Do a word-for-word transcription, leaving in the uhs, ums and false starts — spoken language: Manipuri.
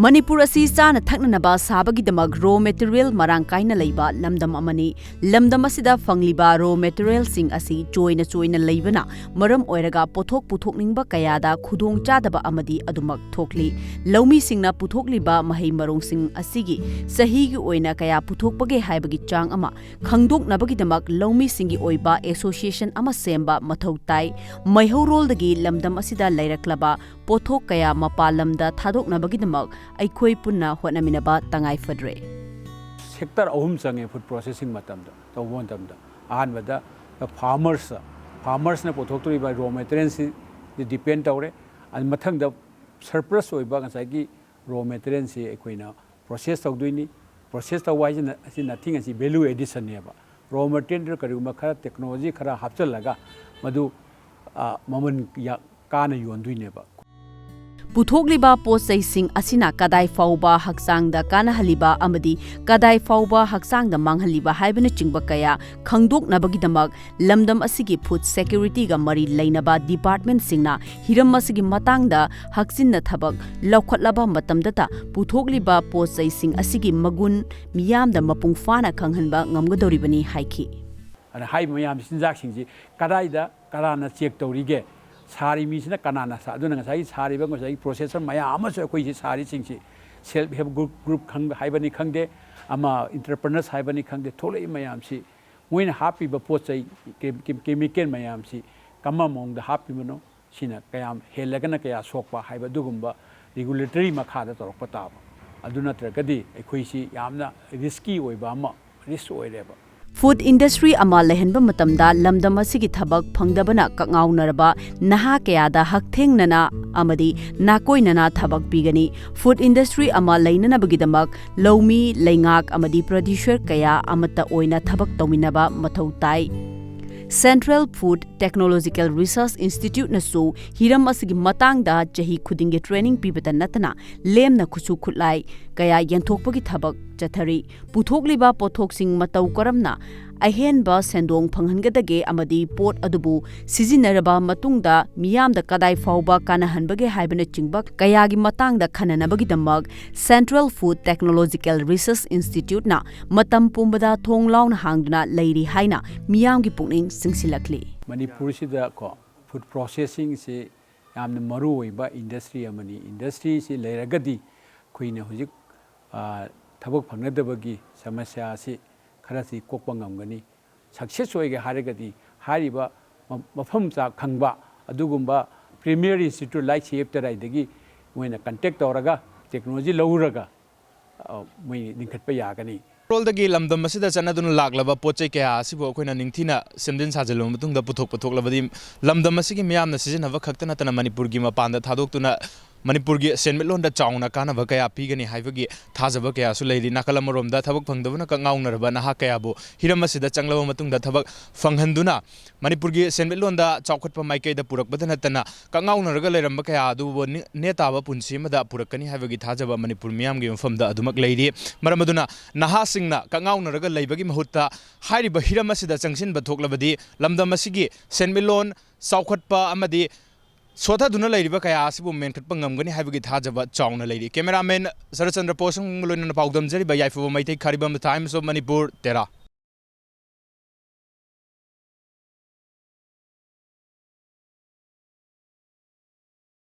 ꯃꯅꯤꯄꯨꯔ ꯑꯁꯤ ꯆꯥꯅ ꯊꯛꯅꯅꯕ ꯁꯥꯕꯒꯤꯗꯃꯛ ꯔꯣ ꯃꯦꯇꯔꯤꯌꯦꯜ ꯃꯔꯥꯡ ꯀꯥꯏꯅ ꯂꯩꯕ ꯂꯝꯗꯝ ꯑꯃꯅꯤ꯫ ꯂꯝꯗꯝ ꯑꯁꯤꯗ ꯐꯪꯂꯤꯕ ꯔꯣ ꯃꯦꯇꯔꯤꯌꯦꯜꯁꯤꯡ ꯑꯁꯤ ꯆꯣꯏꯅ ꯆꯣꯏꯅ ꯂꯩꯕꯅ ꯃꯔꯝ ꯑꯣꯏꯔꯒ ꯄꯣꯠꯊꯣꯛ ꯄꯨꯊꯣꯛꯅꯤꯡꯕ ꯀꯌꯥꯗ ꯈꯨꯗꯣꯡꯆꯥꯗꯕ ꯑꯃꯗꯤ ꯑꯗꯨꯃꯛ ꯊꯣꯛꯂꯤ꯫ ꯂꯧꯃꯤꯁꯤꯡꯅ ꯄꯨꯊꯣꯛꯂꯤꯕ ꯃꯍꯩ ꯃꯔꯣꯡꯁꯤꯡ ꯑꯁꯤꯒꯤ ꯆꯍꯤꯒꯤ ꯑꯣꯏꯅ ꯀꯌꯥ ꯄꯨꯊꯣꯛꯄꯒꯦ ꯍꯥꯏꯕꯒꯤ ꯆꯥꯡ ꯑꯃ ꯈꯪꯗꯣꯛꯅꯕꯒꯤꯗꯃꯛ ꯂꯧꯃꯤꯁꯤꯡꯒꯤ ꯑꯣꯏꯕ ꯑꯦꯁꯣꯁꯤꯌꯦꯁꯟ ꯑꯃ ꯁꯦꯝꯕ ꯃꯊꯧ ꯇꯥꯏ꯫ ꯃꯩꯍꯧꯔꯣꯜꯗꯒꯤ ꯂꯝꯗꯝ ꯑꯁꯤꯗ ꯂꯩꯔꯛꯂꯕ ꯄꯣꯠꯊꯣꯛ ꯀꯌꯥ ꯃꯄꯥꯟ ꯂꯝꯗ ꯊꯥꯗꯣꯛꯅꯕꯒꯤꯗꯃꯛ ꯑꯩꯈꯣꯏ ꯄꯨꯟꯅ ꯍꯣꯠꯅꯃꯤꯟꯅꯕ ꯇꯉꯥꯏ ꯐꯗ꯭ꯔꯦ꯫ ꯁꯦꯛꯇꯔ ꯑꯍꯨꯝ ꯆꯪꯉꯦ ꯐꯨꯗ ꯄ꯭ꯔꯣꯁꯦꯁꯤꯡ ꯃꯇꯝꯗ ꯇꯧꯕ ꯃꯇꯝꯗ꯫ ꯑꯍꯥꯟꯕꯗ ꯐꯥꯔꯃꯔꯁ, ꯐꯥꯔꯃꯔꯁꯅ ꯄꯨꯊꯣꯛꯇꯣꯔꯤꯕ ꯔꯣ ꯃꯦꯇꯔꯤꯌꯦꯜꯁꯤ ꯗꯤꯄꯦꯟ ꯇꯧꯔꯦ꯫ ꯑꯗꯨ ꯃꯊꯪꯗ ꯁꯔꯄ꯭ꯂꯁ ꯑꯣꯏꯕ ꯉꯁꯥꯏꯒꯤ ꯔꯣ ꯃꯦꯇꯔꯤꯌꯦꯜꯁꯤ ꯑꯩꯈꯣꯏꯅ ꯄ꯭ꯔꯣꯁꯦꯁ ꯇꯧꯗꯣꯏꯅꯤ꯫ ꯄ꯭ꯔꯣꯁꯦꯁ ꯇꯧꯕ ꯍꯥꯏꯁꯤꯅ ꯑꯁꯤ ꯅꯊꯤꯡ ꯑꯁꯤ ꯚꯦꯂꯨ ꯑꯦꯗꯤꯁꯟꯅꯦꯕ꯫ ꯔꯣ ꯃꯦꯇꯔꯤꯌꯦꯜꯗ ꯀꯔꯤꯒꯨꯝꯕ ꯈꯔ ꯇꯦꯛꯅꯣꯂꯣꯖꯤ ꯈꯔ ꯍꯥꯞꯆꯤꯜꯂꯒ ꯃꯗꯨ ꯃꯃꯜ ꯀꯥꯅ ꯌꯣꯟꯗꯣꯏꯅꯦꯕ꯫ ꯄꯨꯊꯣꯛꯂꯤꯕ ꯄꯣꯠ ꯆꯩꯁꯤꯡ ꯑꯁꯤꯅ ꯀꯗꯥꯏ ꯐꯥꯎꯕ ꯍꯛꯆꯥꯡꯗ ꯀꯥꯟꯅꯍꯜꯂꯤꯕ ꯑꯃꯗꯤ ꯀꯗꯥꯏ ꯐꯥꯎꯕ ꯍꯛꯆꯥꯡꯗ ꯃꯥꯡꯍꯜꯂꯤꯕ ꯍꯥꯏꯕꯅꯆꯤꯡꯕ ꯀꯌꯥ ꯈꯪꯗꯣꯛꯅꯕꯒꯤꯗꯃꯛ ꯂꯝꯗꯝ ꯑꯁꯤꯒꯤ ꯐꯨꯗ ꯁꯦꯀ꯭ꯌꯨꯔꯤꯇꯤꯒ ꯃꯔꯤ ꯂꯩꯅꯕ ꯗꯤꯄꯥꯔꯠꯃꯦꯟꯠꯁꯤꯡꯅ ꯍꯤꯔꯝ ꯑꯁꯤꯒꯤ ꯃꯇꯥꯡꯗ ꯍꯛꯆꯤꯟꯅ ꯊꯕꯛ ꯂꯧꯈꯠꯂꯕ ꯃꯇꯝꯗꯇ ꯄꯨꯊꯣꯛꯂꯤꯕ ꯄꯣꯠ ꯆꯩꯁꯤꯡ ꯑꯁꯤꯒꯤ ꯃꯒꯨꯟ ꯃꯤꯌꯥꯝꯗ ꯃꯄꯨꯡ ꯐꯥꯅ ꯈꯪꯍꯟꯕ ꯉꯝꯒꯗꯧꯔꯤꯕꯅꯤ ꯍꯥꯏꯈꯤ꯫ ꯑꯗ ꯍꯥꯏꯔꯤꯕ ꯃꯌꯥꯝ ꯆꯤꯟꯖꯥꯛꯁꯤꯡꯁꯤ ꯀꯗꯥꯏꯗ ꯀꯅꯥꯅ ꯆꯦꯛ ꯇꯧꯔꯤꯒꯦ? ꯁꯥꯔꯤ ꯃꯤꯁꯤꯅ ꯀꯅꯥꯅ ꯁꯥ-, ꯑꯗꯨꯅ ꯉꯁꯥꯏꯒꯤ ꯁꯥꯔꯤꯕ ꯉꯁꯥꯏꯒꯤ ꯄ꯭ꯔꯣꯁꯦꯁꯔ ꯃꯌꯥꯝ ꯑꯃꯁꯨ ꯑꯩꯈꯣꯏꯁꯤ ꯁꯥꯔꯤꯁꯤꯡꯁꯤ ꯁꯦꯜꯐ ꯍꯦꯜꯞ ꯒ꯭ꯔꯨꯞ, ꯒ꯭ꯔꯨꯞ ꯈꯪ-, ꯍꯥꯏꯕꯅꯤ ꯈꯪꯗꯦ, ꯑꯃ ꯏꯟꯇꯔꯄ꯭ꯔꯅꯔꯁ ꯍꯥꯏꯕꯅꯤ ꯈꯪꯗꯦ, ꯊꯣꯛꯂꯛꯏ ꯃꯌꯥꯝꯁꯤ, ꯃꯣꯏꯅ ꯍꯥꯞꯄꯤꯕ ꯄꯣꯠ ꯆꯩ, ꯀꯦ-, ꯀꯦ-, ꯀꯦꯃꯤꯀꯦꯜ ꯃꯌꯥꯝꯁꯤ ꯀꯔꯝꯕ ꯃꯑꯣꯡꯗ ꯍꯥꯞꯄꯤꯕꯅꯣ, ꯁꯤꯅ ꯀꯌꯥꯝ ꯍꯦꯜꯂꯒꯅ ꯀꯌꯥ ꯁꯣꯛꯄ ꯍꯥꯏꯕ ꯑꯗꯨꯒꯨꯝꯕ ꯔꯤꯒꯨꯂꯦꯇꯔꯤ ꯃꯈꯥꯗ ꯇꯧꯔꯛꯄ ꯇꯥꯕ꯫ ꯑꯗꯨ ꯅꯠꯇ꯭ꯔꯒꯗꯤ ꯑꯩꯈꯣꯏꯁꯤ ꯌꯥꯝꯅ ꯔꯤꯁꯀꯤ ꯑꯣꯏꯕ ꯑꯃ, ꯔꯤꯁꯛ ꯑꯣꯏꯔꯦꯕ꯫ ꯐꯨꯗ ꯏꯟꯗꯁꯇ꯭ꯔꯤ ꯑꯃ ꯂꯩꯍꯟꯕ ꯃꯇꯝꯗ ꯂꯝꯗꯝ ꯑꯁꯤꯒꯤ ꯊꯕꯛ ꯐꯪꯗꯕꯅ ꯀꯛꯉꯥꯎꯅꯔꯕ ꯅꯍꯥ ꯀꯌꯥꯗ ꯍꯛꯊꯦꯡꯅꯅ ꯑꯃꯗꯤ ꯅꯥꯀꯣꯏꯅꯅ ꯊꯕꯛ ꯄꯤꯒꯅꯤ꯫ ꯐꯨꯗ ꯏꯟꯗꯁꯇ꯭ꯔꯤ ꯑꯃ ꯂꯩꯅꯅꯕꯒꯤꯗꯃꯛ ꯂꯧꯃꯤ, ꯂꯩꯉꯥꯛ ꯑꯃꯗꯤ ꯄ꯭ꯔꯣꯗ꯭ꯌꯨꯁꯔ ꯀꯌꯥ ꯑꯃꯠꯇ ꯑꯣꯏꯅ ꯊꯕꯛ ꯇꯧꯃꯤꯟꯅꯕ ꯃꯊꯧ ꯇꯥꯏ꯫ ꯁꯦꯟꯇ꯭ꯔꯦꯜ ꯐꯨꯗ ꯇꯦꯛꯅꯣꯂꯣꯖꯤꯀꯦꯜ ꯔꯤꯁꯔꯆ ꯏꯟꯁꯇꯤꯇ꯭ꯌꯨꯠꯅꯁꯨ ꯍꯤꯔꯝ ꯑꯁꯤꯒꯤ ꯃꯇꯥꯡꯗ ꯆꯍꯤ ꯈꯨꯗꯤꯡꯒꯤ ꯇ꯭ꯔꯦꯅꯤꯡ ꯄꯤꯕꯇ ꯅꯠꯇꯅ ꯂꯦꯝꯅ ꯈꯨꯠꯁꯨ ꯈꯨꯠꯂꯥꯏ ꯀꯌꯥ ꯌꯦꯟꯊꯣꯛꯄꯒꯤ ꯊꯕꯛ ꯆꯠꯊꯔꯤ꯫ ꯄꯨꯊꯣꯛꯂꯤꯕ ꯄꯣꯠꯊꯣꯛꯁꯤꯡ ꯃꯇꯧ ꯀꯔꯝꯅ ꯑꯍꯦꯟꯕ ꯁꯦꯟꯗꯣꯡ ꯐꯪꯍꯟꯒꯗꯒꯦ ꯑꯃꯗꯤ ꯄꯣꯠ ꯑꯗꯨꯕꯨ ꯁꯤꯖꯤꯟꯅꯔꯕ ꯃꯇꯨꯡꯗ ꯃꯤꯌꯥꯝꯗ ꯀꯗꯥꯏ ꯐꯥꯎꯕ ꯀꯥꯟꯅꯍꯟꯕꯒꯦ ꯍꯥꯏꯕꯅꯆꯤꯡꯕ ꯀꯌꯥꯒꯤ ꯃꯇꯥꯡꯗ ꯈꯟꯅꯅꯕꯒꯤꯗꯃꯛ Central Food Technological Research Instituteꯅ ꯃꯇꯝ ꯄꯨꯝꯕꯗ ꯊꯣꯡ ꯂꯥꯎꯅ ꯍꯥꯡꯗꯨꯅ ꯂꯩꯔꯤ ꯍꯥꯏꯅ ꯃꯤꯌꯥꯝꯒꯤ ꯄꯨꯛꯅꯤꯡ ꯆꯤꯡꯁꯤꯜꯂꯛꯂꯤ꯫ ꯃꯅꯤꯄꯨꯔꯁꯤꯗ ꯀꯣ ꯐꯨꯗ ꯄ꯭ꯔꯣꯁꯦꯁꯤꯡꯁꯤ ꯌꯥꯝꯅ ꯃꯔꯨ ꯑꯣꯏꯕ ꯏꯟꯗꯁꯇ꯭ꯔꯤ ꯑꯃꯅꯤ꯫ ꯏꯟꯗꯁꯇ꯭ꯔꯤꯁꯤ ꯂꯩꯔꯒꯗꯤ ꯑꯩꯈꯣꯏꯅ ꯍꯧꯖꯤꯛ ꯊꯕꯛ ꯐꯪꯅꯗꯕꯒꯤ ꯁꯃꯁ꯭ꯌꯥ ꯑꯁꯤ ꯈꯔꯁꯤ ꯀꯣꯛꯄ ꯉꯝꯒꯅꯤ꯫ ꯁꯛꯁꯦꯁ ꯑꯣꯏꯒꯦ ꯍꯥꯏꯔꯒꯗꯤ ꯍꯥꯏꯔꯤꯕ ꯃꯐꯝ ꯆꯥ ꯈꯪꯕ ꯑꯗꯨꯒꯨꯝꯕ premier institute like C F ꯇꯔꯥꯏꯗꯒꯤ ꯃꯣꯏꯅ ꯀꯟꯇꯦꯛ ꯇꯧꯔꯒ ꯇꯦꯛꯅꯣꯂꯣꯖꯤ ꯂꯧꯔꯒ ꯃꯣꯏ ꯂꯤꯡꯈꯠꯄ ꯌꯥꯒꯅꯤ꯫ ꯔꯣꯜꯗꯒꯤ ꯂꯝꯗꯝ ꯑꯁꯤꯗ ꯆꯠꯅꯗꯨꯅ ꯂꯥꯛꯂꯕ ꯄꯣꯠ ꯆꯩ ꯀꯌꯥ ꯑꯁꯤꯕꯨ ꯑꯩꯈꯣꯏꯅ ꯅꯤꯡꯊꯤꯅ ꯁꯦꯝꯖꯤꯟ ꯁꯥꯖꯤꯜꯂꯕ ꯃꯇꯨꯡꯗ ꯄꯨꯊꯣꯛꯄ ꯊꯣꯛꯂꯕꯗꯤ ꯂꯝꯗꯝ ꯑꯁꯤꯒꯤ ꯃꯤꯌꯥꯝꯅ ꯁꯤꯖꯤꯟꯅꯕ ꯈꯛꯇ ꯅꯠꯇꯅ ꯃꯅꯤꯄꯨꯔꯒꯤ ꯃꯄꯥꯟꯗ ꯊꯥꯗꯣꯛꯇꯨꯅ ꯃꯅꯤꯄꯨꯔꯒꯤ ꯁꯦꯟꯃꯤꯠꯂꯣꯟꯗ ꯆꯥꯎꯅ ꯀꯥꯟꯅꯕ ꯀꯌꯥ ꯄꯤꯒꯅꯤ ꯍꯥꯏꯕꯒꯤ ꯊꯥꯖꯕ ꯀꯌꯥꯁꯨ ꯂꯩꯔꯤ꯫ ꯅꯥꯀꯜ ꯑꯃꯔꯣꯝꯗ ꯊꯕꯛ ꯐꯪꯗꯕꯅ ꯀꯛꯉꯥꯎꯅꯔꯕ ꯅꯍꯥ ꯀꯌꯥꯕꯨ ꯍꯤꯔꯝ ꯑꯁꯤꯗ ꯆꯪꯂꯕ ꯃꯇꯨꯡꯗ ꯊꯕꯛ ꯐꯪꯍꯟꯗꯨꯅ ꯃꯅꯤꯄꯨꯔꯒꯤ ꯁꯦꯟꯃꯤꯠꯂꯣꯟꯗ ꯆꯥꯎꯈꯠꯄ ꯃꯥꯏꯀꯩꯗ ꯄꯨꯔꯛꯄꯗ ꯅꯠꯇꯅ ꯀꯛꯉꯥꯎꯅꯔꯒ ꯂꯩꯔꯝꯕ ꯀꯌꯥ ꯑꯗꯨꯕꯨ ꯅꯦ- ꯅꯦꯇꯥꯕ ꯄꯨꯟꯁꯤ ꯑꯃꯗ ꯄꯨꯔꯛꯀꯅꯤ ꯍꯥꯏꯕꯒꯤ ꯊꯥꯖꯕ ꯃꯅꯤꯄꯨꯔ ꯃꯤꯌꯥꯝꯒꯤ ꯃꯐꯝꯗ ꯑꯗꯨꯃꯛ ꯂꯩꯔꯤ꯫ ꯃꯔꯝ ꯑꯗꯨꯅ ꯅꯍꯥꯁꯤꯡꯅ ꯀꯛꯉꯥꯎꯅꯔꯒ ꯂꯩꯕꯒꯤ ꯃꯍꯨꯠꯇ ꯍꯥꯏꯔꯤꯕ ꯍꯤꯔꯝ ꯑꯁꯤꯗ ꯆꯪꯁꯤꯟꯕ ꯊꯣꯛꯂꯕꯗꯤ ꯂꯝꯗꯝ ꯑꯁꯤꯒꯤ ꯁꯦꯟꯃꯤꯠꯂꯣꯟ ꯆꯥꯎꯈꯠꯄ ꯑꯃꯗꯤ ꯁꯣꯊꯗꯨꯅ ꯂꯩꯔꯤꯕ ꯀꯌꯥ ꯑꯁꯤꯕꯨ ꯃꯦꯟꯈꯠꯄ ꯉꯝꯒꯅꯤ ꯍꯥꯏꯕꯒꯤ ꯊꯥꯖꯕ ꯆꯥꯎꯅ ꯂꯩꯔꯤ꯫ ꯀꯦꯃꯦꯔꯥꯃꯦꯟ ꯁꯔꯠꯆꯟꯗ꯭ꯔ ꯄꯣꯁꯪ ꯂꯣꯏꯅꯅ ꯄꯥꯎꯗꯝꯖꯔꯤꯕ ꯌꯥꯏꯐꯕ Meitei ꯈꯥꯔꯤꯕꯝ times of Manipur Tera.